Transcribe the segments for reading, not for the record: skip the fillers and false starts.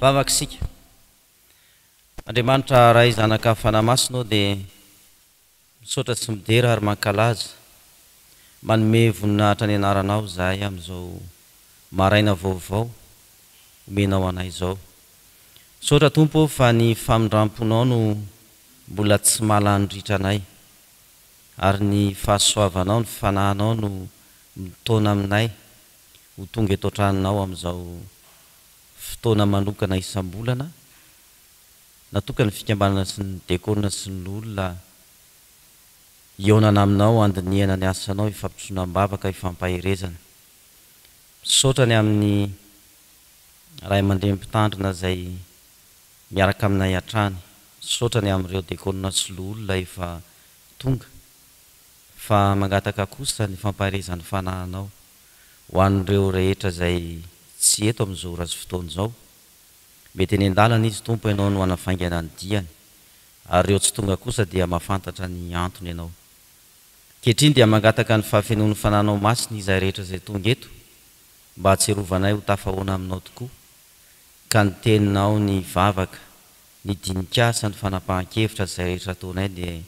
Vavaka isika. Andriamanitra Ray Zanaka Fanahy Masina ô dia misaotra sy midera ary mankalaza, manome voninahitra ny anaranao izahay amin'izao maraina vaovao omenao anay izao. Misaotra Tompo ô fa ny famindramponao no mbola tsy malan-dritra anay ary ny fahasoavanao, ny fanahinao no mitaona aminay ho tonga eto an-tranonao amin'izao fotoana manokana isam-bolana natokan'ny fikambanana sy ny dekona sy ny loholona hihaonana aminao handinihana ny asanao hifampitroana am-bavaka hifampaherezana. Misaotra ny amin'ny Ray aman-dreny mpitandrina izay miaraka aminay hatrany. Misaotra ny amin'ireo dekona sy loholona efa tonga fa mangataka kosa ny fampaherezan'ny fanahinao ho an'ireo rehetra izay tsy eto amin'izao ora sy fotoana izao. Mety eny an-dalana izy Tompo Ianao no hanafaingana ny diany ary ireo tsy tonga kosa dia mahafantatra ny antony Ianao. Ankehitriny dia mangataka ny fahafenoan'ny Fanahinao Masina izahay rehetra izay tonga eto mba hahatsiarovanay ho tafahoana Aminao tokoa ka ny Teninao, ny vavaka, ny dinik'asa, ny fanapahan-kevitra izay rehetra ataonay dia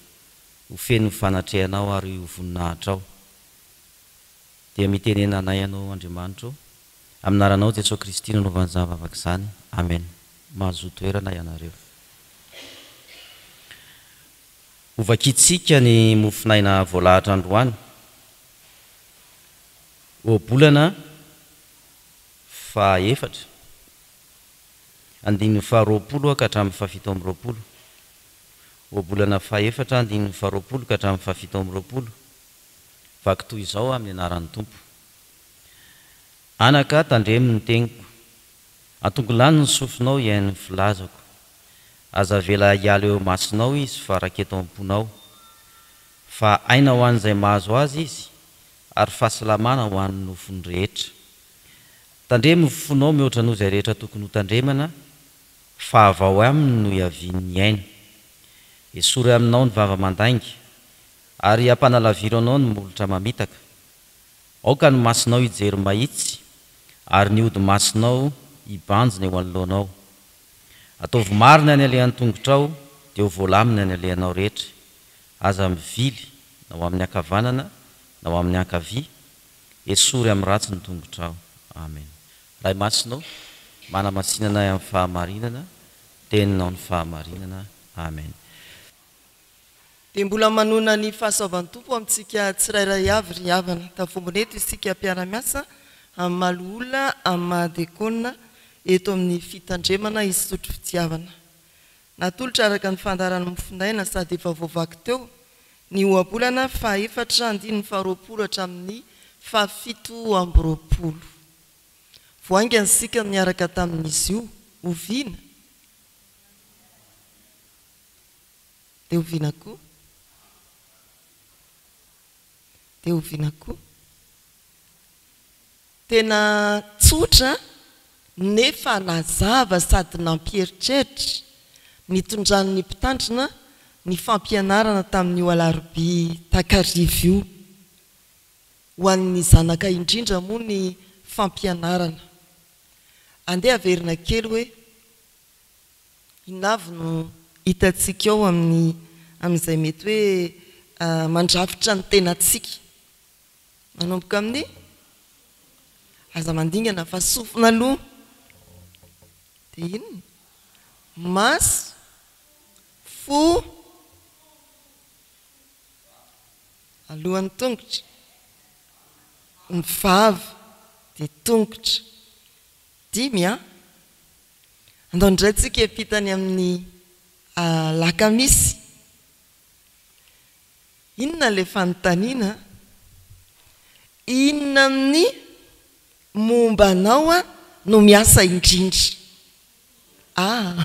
ho feno ny fanatrehanao ary ho voninahitrao. Dia mitenena anay Ianao Andriamanitra ô. Amin'ny anaranao Jesoa Kristy no anaovana izany vavaka izany. Amen. Mahazoa toerana ianareo. Hovakintsika ny mofonaina voalahatra androany. Ohabolana fahaefatra, andininy faharoapolo ka hatramin'ny fahafito amby roapolo. Ohabolana fahaefatra, andininy faharoapolo ka hatramin'ny fahafito amby roapolo. Vaky toy izao amin'ny anaran'ny Tompo. Anaka, tandremo ny teniko. Atongilano ny sofinao hihaino ny filazako. Aza avela hiala eo imasonao izy fa raketo am-ponao. Fa aina ho an'izay mahazo azy izy, ary fahasalamana ho an'ny nofony rehetra. Tandremo ny fonao mihoatra noho izay rehetra tokony hotandremana, fa avy ao aminy no iavian'ny aina. Esory aminao ny vava mandainga, ary ampanalaviro anao ny molotra mamitaka. Aoka ny masonao hijery mahitsy, ary ny hodi-masonao hibanjina eo anoloanao. Ataovy marina ny alehan'ny tongotrao, dia ho voalamina ny alehanao rehetra. Aza mivily na ho amin'ny ankavanana na ho amin'ny ankavia, esory amin'ny ratsy ny tongotrao. Amen. Ray Masina ô, manamasina anay amin'ny fahamarinana, Teninao ny fahamarinana. Amen. Dia mbola manoina ny fahasoavan'ny Tompo amintsika tsirairay avy ry havana. Tavombona eto isika mpiara-miasa amin'ny maha loholona, amin'ny maha dekona eto amin'ny fitandremana hisotro fitiavana. Natolotra araka ny fandaharan'ny mofonaina sady efa voavaky teo ny ohabolana fahaefatra andininy faharoapolo hatramin'ny fahafito amby roapolo. Vao haingana isika no niaraka tamin'izy io. Oviana? Dia oviana koa? Dia oviana koa? Tena tsotra nefa nazava sady nampieritreritra nitondran'ny mpitandrina ny fampianarana tamin'io alarobia takariva io. Ho an'ny zanaka indrindra moa ny fampianarana. Andeha averina kely hoe Inona avy no hitantsika ao amin'ny amin'izay mety hoe mandrafitra ny tenantsika? Manomboka amin'ny Aza mandingana fa sofina aloha. Dia inona? Maso, fo, alohan'ny tongotra, ny vava, dia tongotra. Dimy an! Andao indray tsika hiampita any amin'ny alakamisy. Inona ilay fanontaniana? Inona amin'ny momba anao no miasa indrindra? Ah,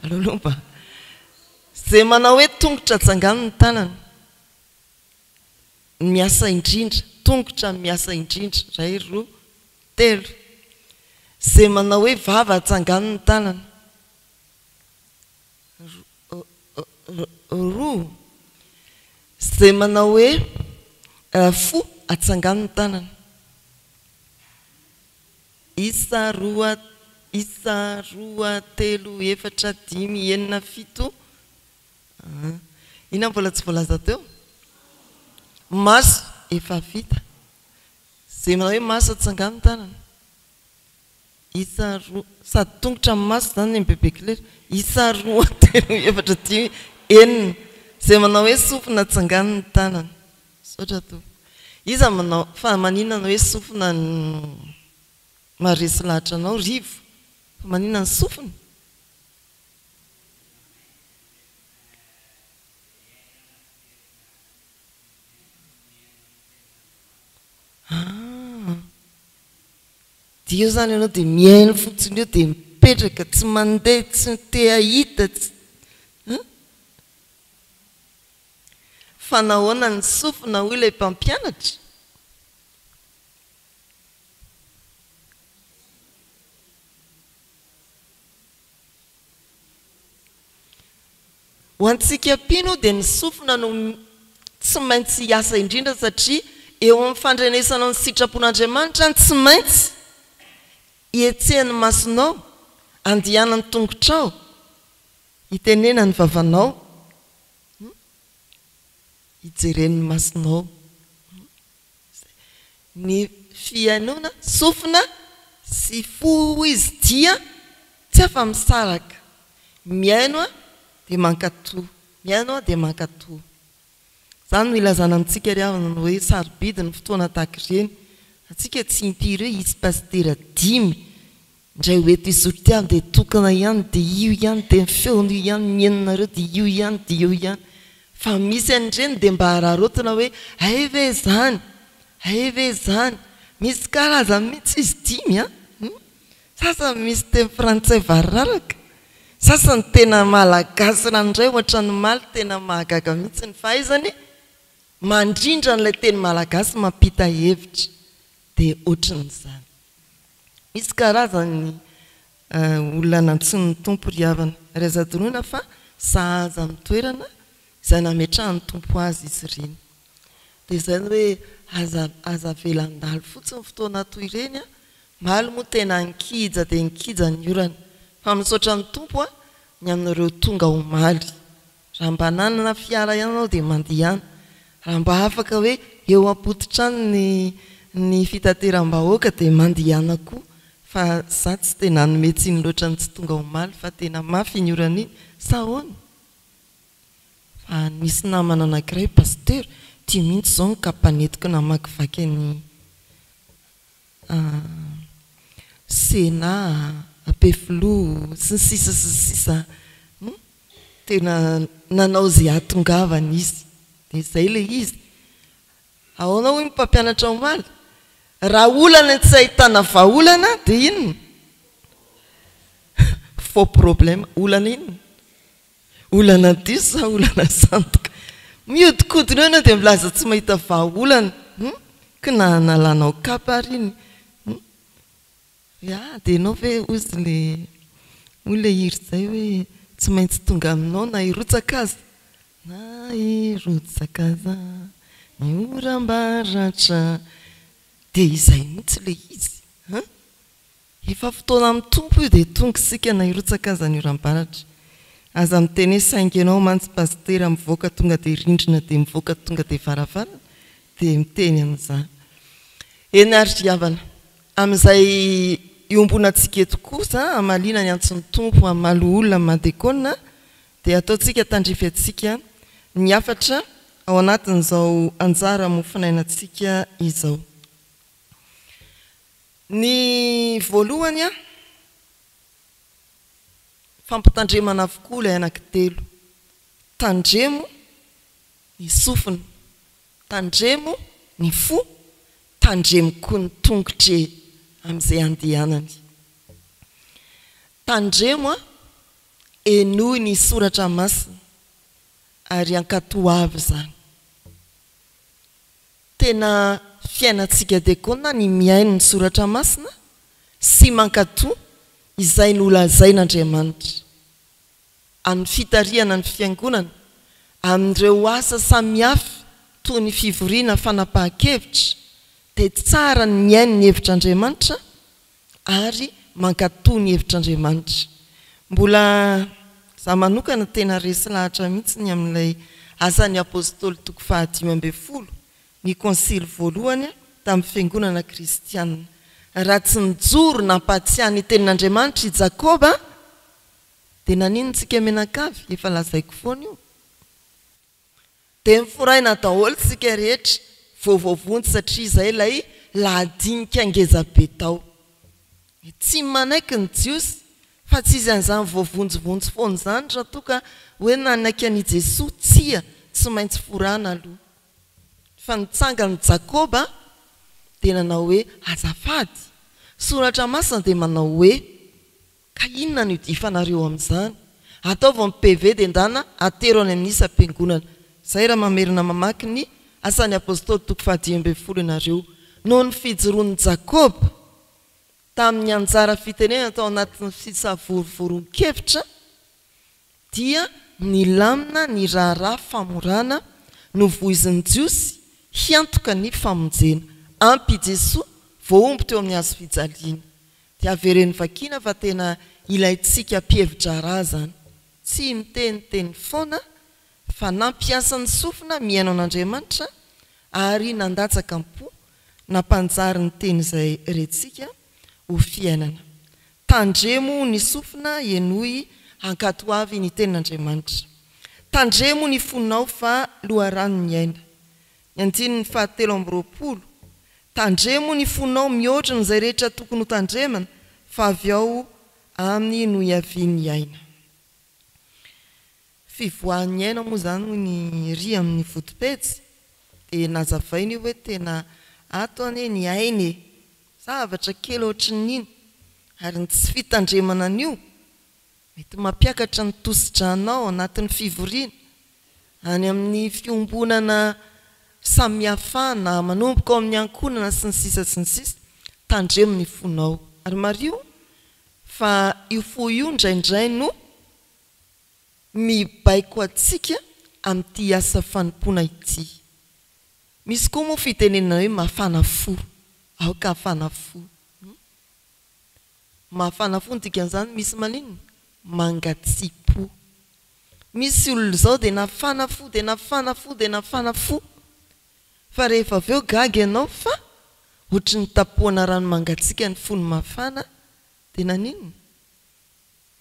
aleo aloha mba. Izay manao hoe tongotra atsangano ny tanana. Ny miasa indrindra, tongotra ny miasa indrindra, iray, roa, telo. Izay manao hoe vava atsangano ny tanana. Roa. Izay manao hoe fo atsangano ny tanana. Isa, roa, Isa, roa, telo, efatra, dimy, enina, fito. Inona mbola tsy voalaza teo? Maso, efa vita. Izay manao hoe maso atsangano ny tanana. Isa, roa, sady tongotra amin'ny maso izany ny bebe klera. Isa, roa, telo, efatra, dimy, enina. Izay manao hoe sofina atsangano ny tanana. Misaotra tompoko. Iza manao, fa maninona ny hoe sofina no maharesy lahatra anao? Rivo, fa maninona ny sofina? Ah! Dia eo izany ianao dia mihaino fotsiny eo dia mipetraka, tsy mandeha, tsy te hahita, tsy an! Fa nahoana ny sofina hoy ilay mpampianatra? Ho antsika mpino dia ny sofina no tsy maintsy hiasa indrindra satria eo amin'ny fandrenesanao ny sitrapon'Andriamanitra no tsy maintsy ihetsehan'ny masonao, andihanan'ny tongotrao, itenenan'ny vavanao, ijeren'ny masonao. Ny fihainoana, sofina sy fo hoy izy dia tsy afa-misaraka. Mihaino aho dia mankato, mihaino aho dia mankato. Izany no ilazana amintsika ry havana ny hoe sarobidy ny fotoana tahaka ireny. Antsika tsy impiry hoe hisy pasitera dimy Indray ho eto Isotry dia tokana ihany dia io ihany dia ny feon'io ihany ny henonareo dia io ihany dia io ihany. Fa misy an'ireny dia mba araraotina hoe hay ve izany? Hay ve izany? Misy karazany mihitsy izy dimy an! Sasany misy teny frantsay variraraka, sasany tena malagasy ranoray ohatran'ny omaly tena mahagaga mihitsy ny fahaizany mandrindra an'ilay teny malagasy mampita hevitra dia ohatran'izany. Misy karazany ny olona nantsoin'ny Tompo ry havana. Ary aza adinoina fa sahaza amin'ny toerana izay nametrahan'ny Tompo azy izy ireny. Dia izay ny hoe aza aza avela handalo fotsiny fotoana toy ireny an. Omaly moa tena nikija dia nikija ny orana. Fa misaotra ny Tompo an, ny amin'ireo tonga omaly. Raha mba nanana fiara ihany aho dia mandehana. Raha mba afaka hoe eo am-pototrano ny ny fitateram-bahoaka dia mandehana koa fa za tsy dia nanome tsiny loatra ny tsy tonga omaly fa tena mafy iny orana iny sa ahoana? Fa nisy namana anankiray pasitera, ity mihitsy izao ny kapanetiko namakivaky an'i Sénat, Ampefiloha, sy ny sisa sy ny sisa hum, tena nanao izay hahatongavana izy, dia izay ilay izy. Ahoana hoy ny mpampianatra omaly? Raha olana tsy ahitana vahaolana dia inona? Faux problème, olana inona? Olana diso sa olana sandoka? Mihodinkodina eo ianao dia milaza tsy mahita vahaolana hum? Ko na nalanao kapa ary iny hum? Ya, dia ianao ve hozy le hoy le hira izay hoe tsy maintsy tonga aminao na hirotsaka aza? Na hirotsaka aza ny oram-baratra dia izay mihitsy le izy an! Efa fotoana amin'ny Tompo io dia tonga isika na hirotsaka aza ny oram-baratra. Aza miteny hoe saingy ianao mantsy pasitera mivoaka tonga dia rindrina dia mivoaka tonga dia varavarana dia miteny an'izany. Eny ary ry havana, amin'izay iombonantsika eto kosa hamaliana ny antson'ny Tompo amin'ny maha loholona amin'ny maha dekona dia ataontsika tandrify antsika ny hafatra ao anatin'izao anjara mofonainantsika izao. Ny voalohany an, fampitandremana avokoa ilay anankitelo. Tandremo ny sofina, tandremo ny fo, tandremo koa ny tongotra e, amin'izay andehanany. Tandremo an, henoy ny soratra masina ary ankatoavy izany. Tena fiainantsika diakona ny mihaino ny Soratra Masina sy mankatò izay nolazain'Andriamanitra. Amin'ny fitarihana ny Fiangonana amin'ireo asa samihafa toy ny fivoriana fanapahan-kevitra dia tsara ny mihaino ny hevitr'Andriamanitra ary mankatò ny hevitr'Andriamanitra. Mbola za manokana tena resy lahatra mihitsy ny amin'ilay Asan'ny Apostoly toko faha 15, ny konsily voalohany tamin'ny fiangonana kristiana. Raha tsy nijoro nampahatsiahy ny tenin'Andriamanitra i Jakoba dia naninona tsika mianakavy? Efa lazaiko foana io. Dia miforaina daholo tsika rehetra vao voavonjy satria izay ilay lahadinika ngeza be tao. Tsy manaiky ny jiosy fa tsy izy an'izany voavonjivonjy foana izany raha toa ka hoe nanaiky an'i Jesoa, tsia, tsy maintsy forana aloha. Fa nitsangan'i Jakoba dia nanao hoe azafady, soratra masina dia manao hoe. Ka inona no idifanareo amin'izany? Ataovy ny PV dia ndana atero any amin'ny isam-piangonana. Izay raha mamerina mamaky ny Asan'ny Apostoly toko faha-15 ianareo. Noho ny fijoroan'i Jakoba tamin'ny anjara fitenenana tao anatin'ny fisavorovoron-kevitra dia nilamina ny raharaha famorana novoizin'ny Jiosy hiantoka ny famonjena. Ampy i Jesoa voahombo teo amin'ny hazofijaliana. Dia avereno vakiana fa tena ilaintsika mpihevi-draharaha izany. Tsy miteniteny foana fa nampiasa ny sofina mihaino an'Andriamanitra ary nandatsaka am-po nampanjary ny teny izay rentsika ho fiainana. Tandremo ny sofina henoy hankatoavy ny tenin'Andriamanitra. Tandremo ny fonao fa loharanon'ny aina. Ny andininy faha 23, Tandremo ny fonao mihoatra n'izay rehetra tokony ho tandremana fa avy ao aminy no hiavian'ny aina. Fivoahan'ny aina moa izany hoy ny ry amin'ny vodipejy dia nazavainy io hoe tena ato anie ny aina e! Zavatra kely ohatrin'ny iny ary ny tsy fitandremana an'io Mety mampiakatra ny tosi-drànao ao anatin'ny fivoriana, any amin'ny fiombonana samihafa na manomboka ao amin'ny ankohonana sy ny sisa sy ny sisa Tandremo ny fonao. Ary mariho fa io fo io indraindray no mibaiko antsika amin'ity asa fanompoana ity. Misy koa moa fitenenana hoe mafana fo. Aoka hafana fo. Mafana fo ny dikan'izany misy maninona? Mangatsipo. Misy olona izao dia nafana fo dia nafana fo dia nafana fo fa rehefa avy eo gaga ianao fa ohatry ny tapohana rano mangatsiaka ny fony mafana dia naninona?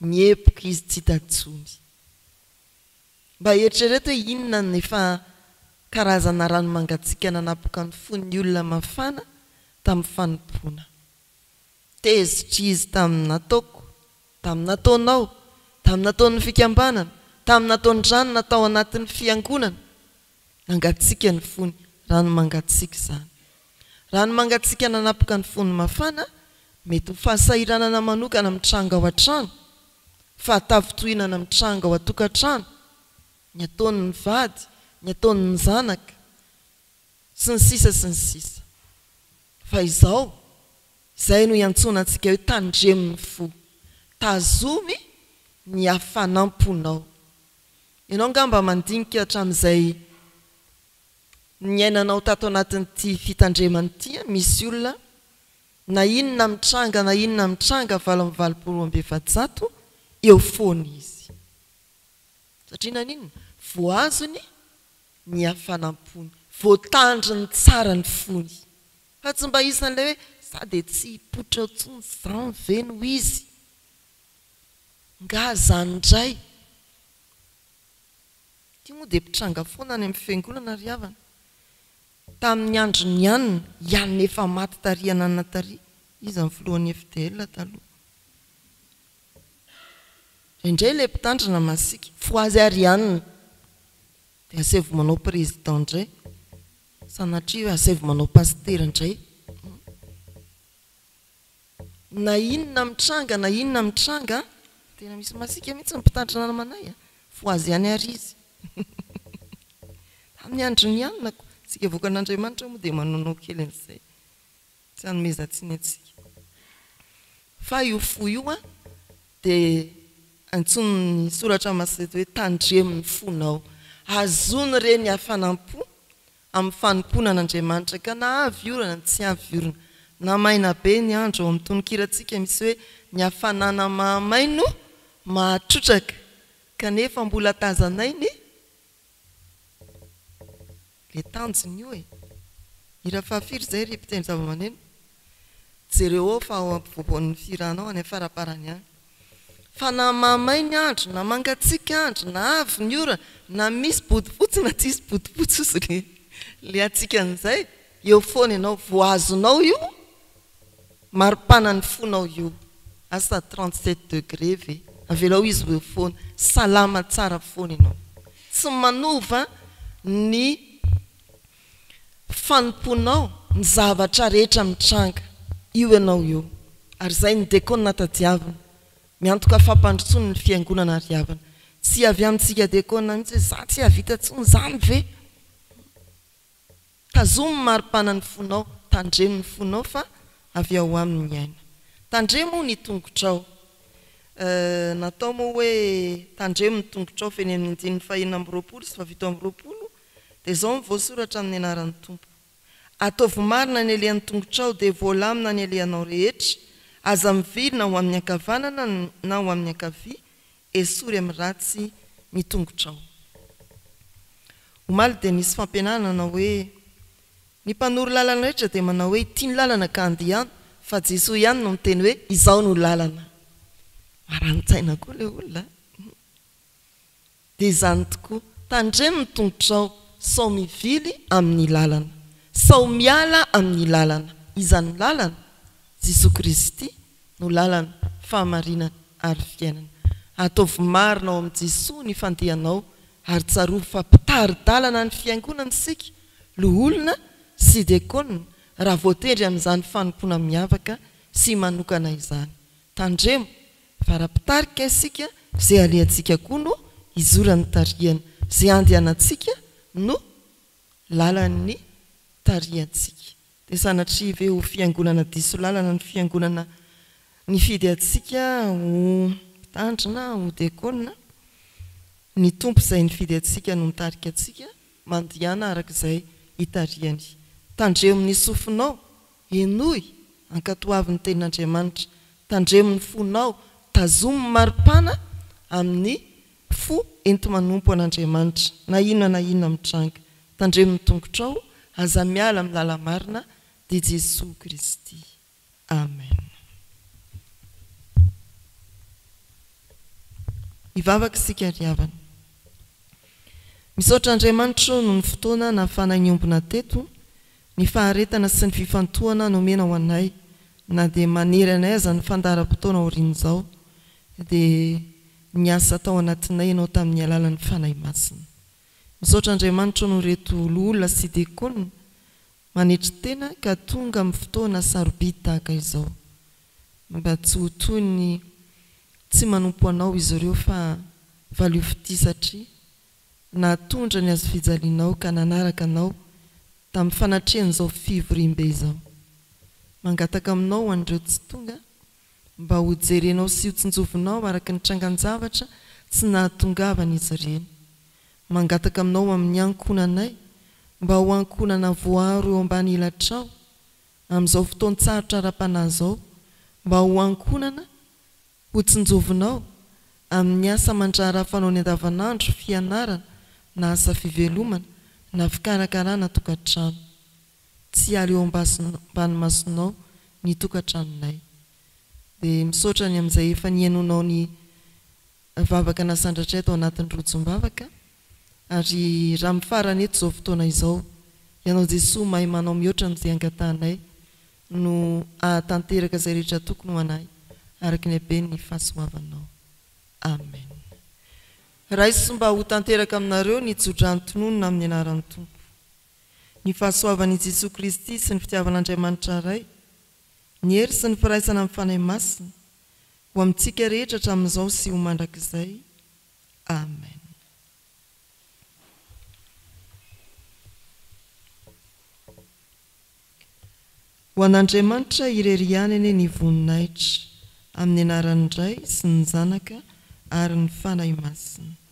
Mieboka izy tsy hita intsony. Mba eritrereto hoe inona no efa karazana rano mangatsiaka nanapoka ny fon'ny olona mafana tamin'ny fanompoana. Tezitra izy tamin'ny nataoko, tamin'ny nataonao, tamin'ny nataon'ny fikambanana, tamin'ny nataon-dranona tao anatin'ny fiangonana. Nangatsiaka ny fony, rano mangatsiaka izany. Rano mangatsiaka nanapoka ny fony mafana, mety ho fahasahiranana manokana mitranga ao an-trano, fahatafintohinana mitranga ao an-tokantrano, ny ataon'ny vady, ny ataon'ny zanaka, sy ny sisa sy ny sisa Fa izao, izay no iantsoana antsika hoe tandremo ny fo, tazomy ny hafanam-ponao. Ianao angamba mandinika hatramin'izay niainanao tato anatin'ity fitandremana ity, misy olona na inona mitranga na inona mitranga 488 eo foana izy. Satria naninona? Voazony ny hafanam-pony, voatandriny tsara ny fony. Fa tsy mba isan'ilay hoe za dia tsy hipoitra eo intsony, zany ve no izy? Nga zany indray? Ity moa dia mpitranga foana any amin'ny fiangonana ry havana. Tamin'ny andron'i Anna, i Anna efa maty tary ananona tary, iza ny filohan'ny FDL taloha? Indraindray ilay mpitandrina masiaka, fohazy ary i Anna. Dia asaivo manao président indray, sanatria hoe asaivo manao pasitera indray. Na inona mitranga na inona mitranga, tena misy masiaka mihitsy ny mpitandrina namanay a, fohazy ihany ary izy. Tamin'ny andron'i Anna ko, isika vahoakan'Andriamanitra moa dia manaonao kely an'izay. Tsy hanomezan-tsiny antsika. Fa io fo io an, dia antsoin'ny Soratra Masina eto hoe tandremo ny fonao. Azony re ny hafanam-po amin'ny fanompoana an'Andriamanitra ka na avy orana na tsy avy orana. Na maina be ny andro, ao amin'ny tononkirantsika misy hoe ny hafanana mahamay no mahatrotraka, kanefa mbola tazanay ny Le tanjona io e! Hira fahafiry izay ry mpitendry zavamaneno? Jereo ao fa ao ampovoan'ny fihirana ao any faraparany any. Fa na mahamay ny andro, na mangatsiaka andro, na avy ny orana, na misy bodofotsy na tsisy bodofotsy ozy le le hatsiakan'izay, eo foana ianao, voahazonao io maripana ny fonao io. Asa 37 degré ve? Avelao izy ho eo foana, salama tsara foana ianao. Tsy manova ny fanompoanao ny zavatra rehetra mitranga. Io ianao io. Ary izay ny dekona tadiavina. Miantoka fampandrosoana ny fiangonana ry havana. Tsy avy amintsika dekona mihitsy hoe za tsy hahavita intsony izany ve? Tazomy maripana ny fonao, tandremo ny fonao fa avy ao aminy ny aina. Tandremo ny tongotrao. Eh, natao moa hoe tandremo ny tongotrao fa eny amin'ny andininy fahenina amby roapolo sy fahafito amby roapolo dia izao no voasoratra amin'ny anaran'ny Tompo. Ataovy marina ny alehan'ny tongotrao dia voalamina ny alehanao rehetra, aza mivily na ho amin'ny ankavanana na ho amin'ny ankavia, esory amin'ny ratsy ny tongotrao. Omaly dia nisy fampianarana nanao hoe, Ny mpanoro lalana rehetra dia manao hoe ity ny lalana ka andehano, fa Jesoa ihany no miteny hoe izao no lalana. Marani-tsaina koa ilay olona a! Dia izany tokoa, tandremo ny tongotrao sao mivily amin'ny lalana, sao miala amin'ny lalana. Iza no lalana? Jesoa Kristy no lalana, fahamarinana ary fiainana. Ataovy marina ao amin'i Jesoa ny fandehanao ary tsarovy fa mpitari-dalana ny Fiangonana isika, loholona sy diakona, raha voatendry amin'izany fanompoana miavaka sy manokana izany. Tandremo fa raha mpitarika isika, izay alehantsika koa no hizoran'ny tarihana, izay andehanantsika no lalan'ny tarihantsika. Dia sanatria ve ho fiangonana diso lalana ny fiangonana nifidy antsika ho mpitandrina, ho diakona? Ny Tompo izay nifidy antsika no mitarika antsika, mandehana araka izay itarihany. Tandremo ny sofinao, henoy, ankatoavy ny tenin'Andriamanitra. Tandremo ny fonao, tazomy maripana amin'ny fo enti-manompo an'Andriamanitra, na inona na inona mitranga. Tandremo ny tongotrao, aza miala amin'ny lala-marina, dia Jesoa Kristy. Amen. Hivavaka isika ry havana. Misaotra Andriamanitra noho ny fotoana nahafahanay niombona teto, ny faharetana sy ny fifantohana nomena ho anay na dia manery anay aza ny fandaharam-potoana aorian'izao dia niasa tao anatinay Ianao tamin'ny alalan'ny Fanahy Masina. Misaotra Andriamanitra noho ireto loholona sy diakona manetry tena ka tonga amin'ny fotoana sarobidy tahaka izao. Mba tsy ho toy ny tsy manompo Anao izy ireo fa valio fitia satria nahatondra ny hazofijalianao ka nanaraka Anao tamin'ny fanatrehan'izao fivoriambe izao. Mangataka Aminao ho an'ireo tsy tonga mba ho jerenao sy ho tsinjovinao araka ny trangan-javatra tsy nahatongavan'izy ireny. Mangataka Aminao amin'ny ankohonanay mba ho ankohonana voaaro eo ambany elatrao amin'izao fotoan-tsarotra ara-panahy izao, mba ho ankohonana ho tsinjovinao amin'ny asa aman-draharaha fanaony andavanandro, fianarana, na asa fivelomana, na fikarakarana tokantrano. Tsy hiala eo ambany masonao ny tokantranonay. Dia misaotra ny amin'izay efa nihainoanao ny vavaka nasandratray tao anatin'ny rojom-bavaka. Ary raha mifarana eto izao fotoana izao, Ianao Jesoa mahay manao mihoatra amin'izay angatahanay no hahatanteraka izay rehetra tokony ho anay araka ny haben'ny fahasoavanao. Amen. Raiso mba ho tanteraka aminareo ny tsodrano tononina amin'ny anaran'ny Tompo. Ny fahasoavan'i Jesoa Kristy sy ny fitiavan'Andriamanitra Ray, ny hery sy ny firaisana amin'ny Fanahy Masina, ho amintsika rehetra hatramin'izao sy ho mandrakizay. Amen. Ho an'Andriamanitra irery ihany anie ny voninahitra, amin'ny anaran'ny Ray sy ny Zanaka ary ny Fanahy Masina.